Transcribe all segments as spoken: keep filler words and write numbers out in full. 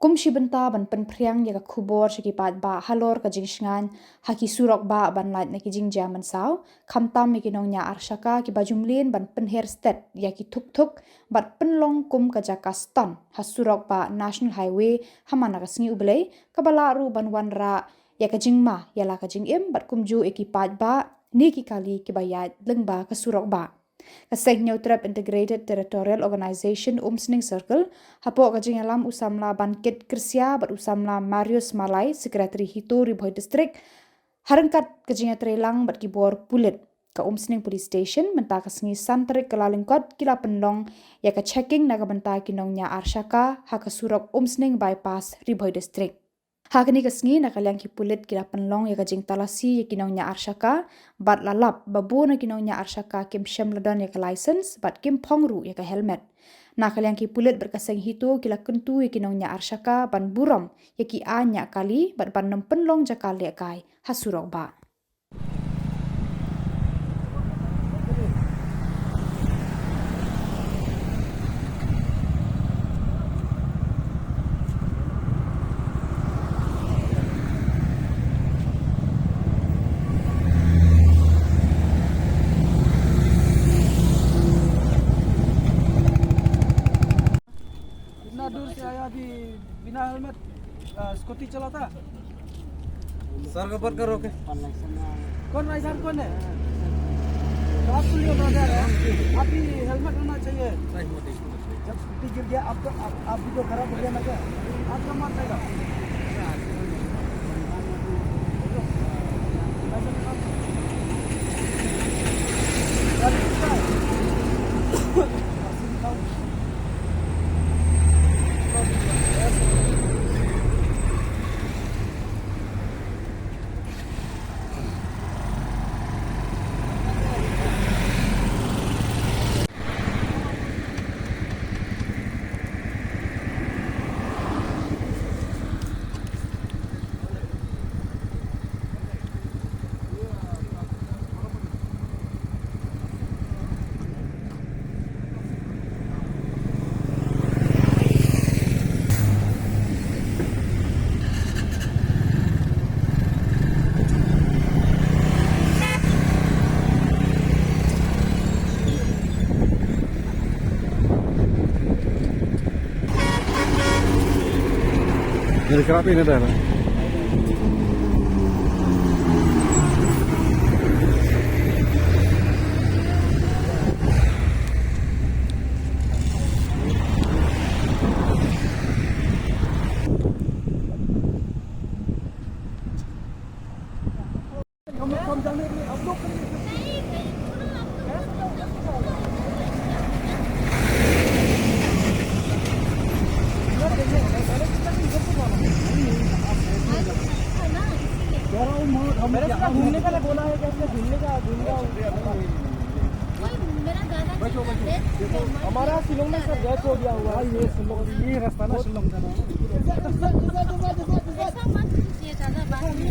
Kum shi bynta ban pynphriang ïa ka khubor sha ki paidbah halor ka jingshngaiñ ha ki surok bah ban lait na ki jingjia mynsaw, khamtam ïa ki nongñiah arshaka kiba ju mlien ban pynher stet ïa ki thuk thuk bad pynlong kum ka jaka stunt ha surok bah National Highway ha man la ka sngi U Blei, kaba lah ruh ban wanrah ïa ka jingma ïa la ka jingim bad kumjuh ïa ki paidbah ne ki kali kiba ïaid lyngba ka surok bah. Ka Seng Hynñiewtrep Integrated Territorial Organization Umsning Circle, hapoh ka jingïalam u samla Bankit Kyrsia bad u samla Marius Malai, Secretary HITO Ri Bhoi District, ha ryngkat ka jingïatreilang bad ki bor pulit ka Umsning Police Station, mynta ka sngi san tarik Kyllalyngkot, ki la pynlong ïa ka checking na ka bynta ki nongñiah arshaka ha ka surok Umsning Bypass, Ri Bhoi District. Ha kane ka sngi, na ka liang ki pulit ki la pynlong ïa ka jingtalasi ïa ki nongñiah arshaka bad la lap ba bun na ki nongñiah arshaka kim shym la don ïa ka license bad kim phong ruh ïa ka helmet. Na ka liang ki pulit bad ka Seng HITO ki la kyntu ïa ki nongñiah arshaka ban burom ïa ki aiñ ñiah kali bad ban nym pynlong jaka lehkai ha surok bah. कितना दूर से आया अभी बिना हेलमेट, अ, स्कूटी चलाता? सर का ऊपर करो के। कौन है इधर, कौन है? तो आपको लिए ब्रदर है, आप भी हेलमेट होना चाहिए। जब स्कूटी गिर गया, आप तो, आप, आप भी तो खराब हो गया ना क्या? आपका मार खाएगा। Jadi kerapi ini dah. मैंने इसका घूमने का बोला है, क्या इसका घूमने का, घूमने का? कोई मेरा दादा जी का डेथ हो गया। हमारा शिलोंग में सर डेथ हो गया हुआ है। ये शिलोंग, ये रास्ता ना शिलोंग का ना। ऐसा मत कीजिए, ज्यादा बात नहीं।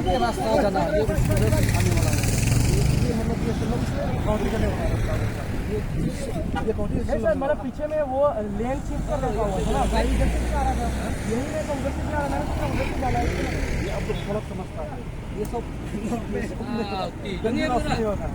ये रास्ता जाना है, ये आने वाला है। ये हम लोग ये शिलोंग से बाउंड्री करने वाला रास्ता है। ये, ये बाउंड्री नहीं सर, मतलब पीछे में वो लेन चेंज कर रखा हुआ है ना, गाड़ी इधर से आ रहा था, यही नहीं तो उधर से आ रहा था, उधर से जा रहा है। ये अब तो गलत समझता है। ये सब, ये सब हाँ, ओके। गंदगी रास्ता नहीं होता।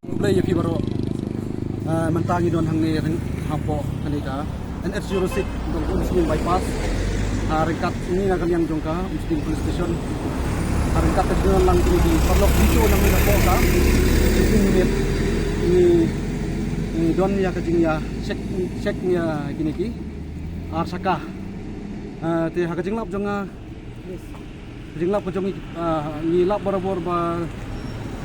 Khublei ïa phi baroh. Ah, mynta ngi don hangne hapoh kane ka N H zero six jong ka Umsning bypass. Ah, ryngkat ngi na ka liang jong ka Umsning Police Station. Ah, ryngkat ka jingdon lang kine ki paralok HITO nangne hapoh ka. Ngi, ngi don ïa ka jingïa check, check ïa kine ki ar shaka. Ah, te ha ka jinglap jong nga, jinglap ka jong ngi, ah, ngi lap barabor ba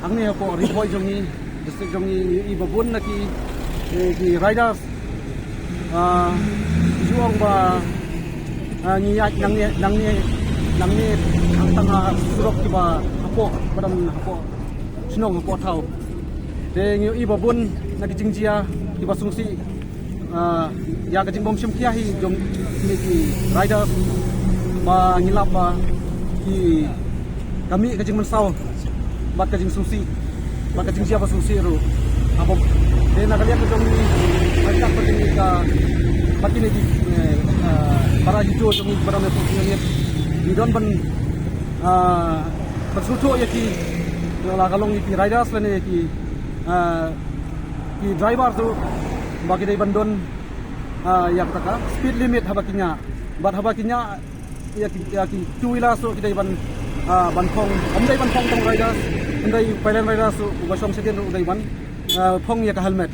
hangne hapoh Ri Bhoi jong ngi, district jong ngi, ngi i ba bun na ki, eh, ki riders, ah, ju ong ba, ah, ngi ïaid nangne, nangne, nangne hangtang ha surok kiba hapoh, ba don hapoh shnong, hapoh thaw. Te ngi i ba bun na ki jingjia kiba sngewsih, ah, ïa ka jingbym shim khia hi jong kine ki riders, ba ngi lap ba ki, ka mih ka jingmynsaw bad ka jingsngewsih bad ka jingjia ba sngewsih ruh. Haba te na ka liang ka jong ngi, ryngkat bad kine ka, bad kine ki, eh, ah, para HITO jong ngi ba don hapoh Shnong Miet, ngi don ban, ah, ban sngewthuh ïa ki, la ka long ïa ki riders lane ïa ki, ah, ki driver ruh ba ki dei ban don, ah, ïa kata ka speed limit haba ki ñiah. Bad haba ki ñiah ïa ki, ïa ki two wheelers ruh ki dei ban, ah, ban phong, ym dei ban phong tang riders, ym dei pailen riders ruh, uba shong shadien ruh u dei ban, ah, phong ïa ka helmet.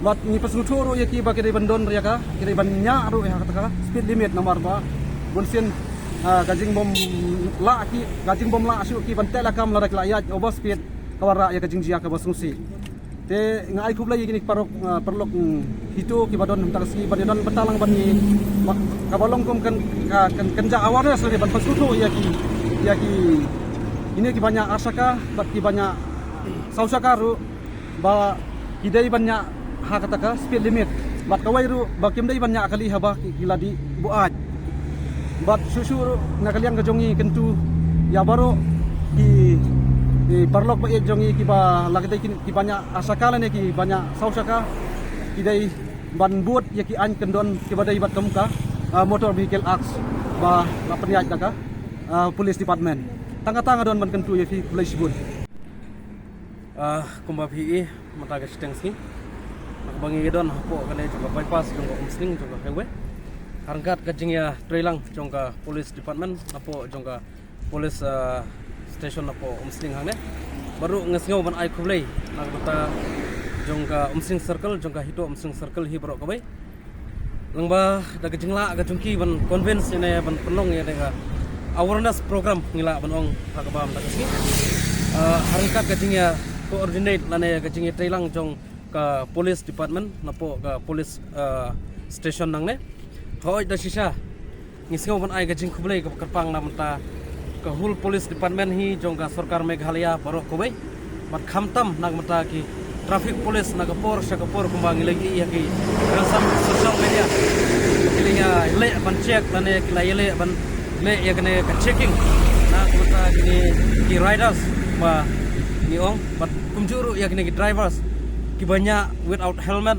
Bad ngi pynsngewthuh ruh ïa ki ba ki dei ban don ïa ka, ki dei ban ñiah ruh ïa kata ka speed limit namar ba bunsien, ah, ka jingbym lah ki, ka jingbym lah shuh ki ban teh lakam lada ki la ïaid over speed ka wanrah ïa ka jingjia kaba sngewsih. Te nga ai khublei ïa kine ki paralok, ah, paralok, mm, HITO kiba don mynta ka sngi ban ïadon bynta lang bad ngi, ba, kaba long kum kan, ka, kan, kan ja awareness lane ban pynsngewthuh ïa ki, ïa ki, kine kiba ñiah ar shaka bad kiba ñiah saw shaka ruh, ba ki dei ban ñiah ha kata ka speed limit. Bad kawei ruh ba kim dei ban ñiah kali haba ki, ki la dih buaid. Bad shuh shuh ruh na ka liang ka jong ngi kyntu ïa baroh ki, ki paralok ba ïeit jong ngi kiba la ki dei ki, kiba ñiah ar shaka lane kiba ñiah saw shaka, ki dei ban bud ïa ki aiñ kyndon kiba dei bad kum ka, ah, Motor Vehicle Act ba la pynïaid da ka, ah, Police Department. Tang kata nga don ban kyntu ïa phi, khublei shibun. Ah, kumba phi i, mynta ka shiteng sngi, na kaba ngi don hapoh kane jong ka bypass jong ka Umsning jong ka highway, ha ryngkat ka jingïatreilang jong ka police department hapoh jong ka police, ah, station hapoh Umsning hangne. Bad ruh nga sngew ban ai khublei na ka bynta jong ka Umsning Circle, jong ka HITO Umsning Circle hi baroh kawei. Lyngba da ka jinglah ka jong ki ban convince ïa ne ban pynlong ïa ne ka awareness program ngi lah ban ong ha kaba mynta ka sngi. Ah, ha ryngkat ka jingïa coordinate lane ka jingïatreilang jong ka police department napoh ka police, ah, station nangne. Hooid da shisha ngi sngew ban ai ka jingkhublei kaba kyrpang na ka bynta ka whole police department hi jong ka sorkar Meghalaya baroh kawei. Bad khamtam na ka bynta ki traffic police na ka por sha ka por kumba ngi la ïohi ïa ki, ah, social media. Ki la ïaleh ban check lane ki la ïaleh ban leh ïa kane ka checking na ka bynta kine ki riders ba ngi ong, bad kumjuh ruh ïa kine ki drivers kiba ñiah without helmet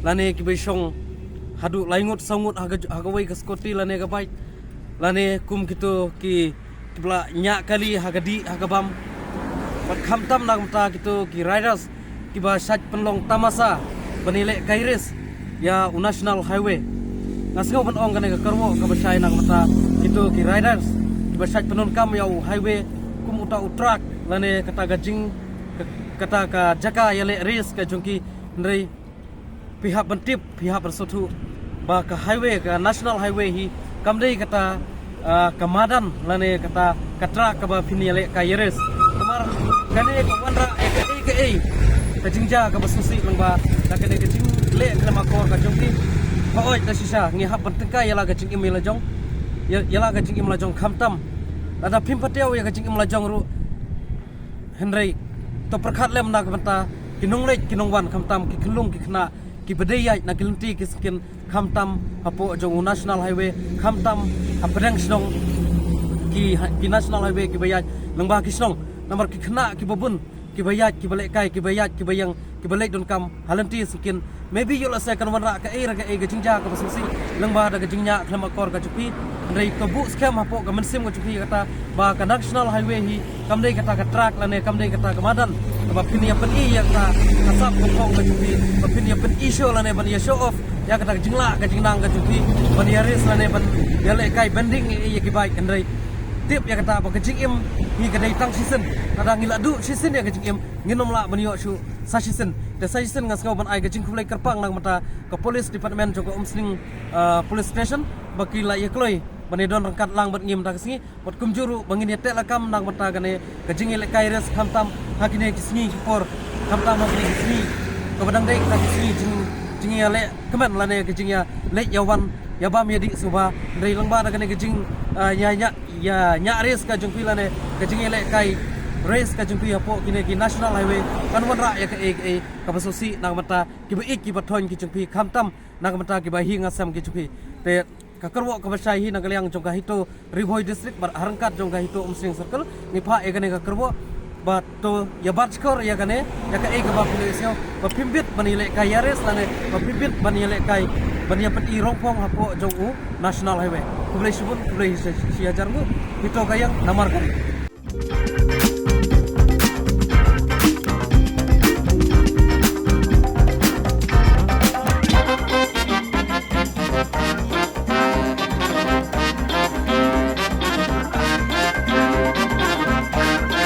lane kiba shong haduh lai ngut saw ngut ha ka, ha kawei ka scooty lane ka bike, lane kum kito ki, kiba la ñiah kali ha ka dih ha ka bam. Bad khamtam na ka bynta kito ki riders kiba shait pynlong tamasa ban ïaleh kai race ïa u national highway. Nga sngew ban ong kane ka kyrwoh kaba shai na ka bynta kito ki riders kiba shait pyndonkam ïa u highway kum uta u track lane kata ka jing, ka, kata ka jaka ïaleh race ka jong ki, hynrei phi hap ban tip, phi hap ban sngewthuh ba ka highway, ka national highway hi kam dei kata, ah, ka madan lane kata ka track kaba phin ïaleh kai race. Namar kane ka wanrah ïa kaei kaei ka jingjia kaba sngewsih lyngba da kane ka jingleh khlem akor ka jong ki. Hooid da shisha ngi hap ban tyngkai ïa la ka jingim ïa la jong, ïa, ïa la ka jingim la jong khamtam. Lada phim patiaw ïa ka jingim la jong ruh, hynrei to pyrkhat lem na ka bynta ki nongleit ki nongwan khamtam ki khyllung ki khynnah kiba dei ïaid na ki lynti ki syngkien, khamtam hapoh jong u National Highway, khamtam hapdeng shnong ki, ki National Highway kiba ïaid lyngba ki shnong. Namar ki khynnah kiba bun kiba ïaid, kiba lehkai, kiba ïaid, kiba ïeng, kiba leit donkam ha lynti syngkien. Maybe ïoh lehse kan wanrah kaei re kaei ka jingjia kaba sngewsih lyngba da ka jingñiah khlem akor ka jong phi. Hynrei ka buh skhem hapoh ka mynsiem ka jong phi ïa kata ba ka National Highway hi kam dei kata ka track lane kam dei kata ka madan kaba phin ïa pyni ïa kata ka sap ka phong ka jong phi, ba phin ïa pyni show lane ban ïa show off ïa kata ka jinglah ka jingnang ka jong phi, ban ïa race lane ban ïa lehkai bending ïa, ïa ki bike. Hynrei tip ïa kata ba ka jingim hi ka dei tang shisien. Lada ngi la duh shisien ïa ka jingim, ngin ym lah ban ïoh shuh sa shisien. Te sa shisien nga sngew ban ai ka jingkhublei kyrpang na ka bynta ka police department jong ka Umsning, ah, police station ba ki la ïa kloi ban ïa don ryngkat lang bad ngi mynta ka sngi. Bad kumjuh ruh ba ngin ïa teh lakam na ka bynta kane ka jingïalehkai race khamtam ha kine ki sngi ki por, khamtam ha kine ki sngi kaba dang dei kata ki sngi jing, jingïaleh kmen lane ka jingïaleit ïawan ïabam ïadih suba. Hynrei lyngba da kane ka jing, ah, ïa, ïa, ïa, ñiah race ka jong phi lane ka jingïalehkai race ka jong phi hapoh kine ki National Highway kan wanrah ïa kaei kaei kaba sngewsih na ka bynta kiba ïeit kiba thoiñ ki jong phi, khamtam na ka bynta kiba hi nga sem ki jong phi. Te ka kyrwoh kaba shai hi na ka liang jong ka HITO Ri Bhoi District bad ha ryngkat jong ka HITO Umsning Circle ngi phah ïa kane ka kyrwoh ba to ïa bat shkor ïa kane, ïa kaei kaba phi la ïohsngew, ba phim bit ban ïalehkai ïa race lane ba phim bit ban ïalehkai ban ïa pyni rongphong hapoh jong u National Highway. Khublei shibun, khublei shi, shi hajar nguh. HITO ka ïeng, namar ka ri.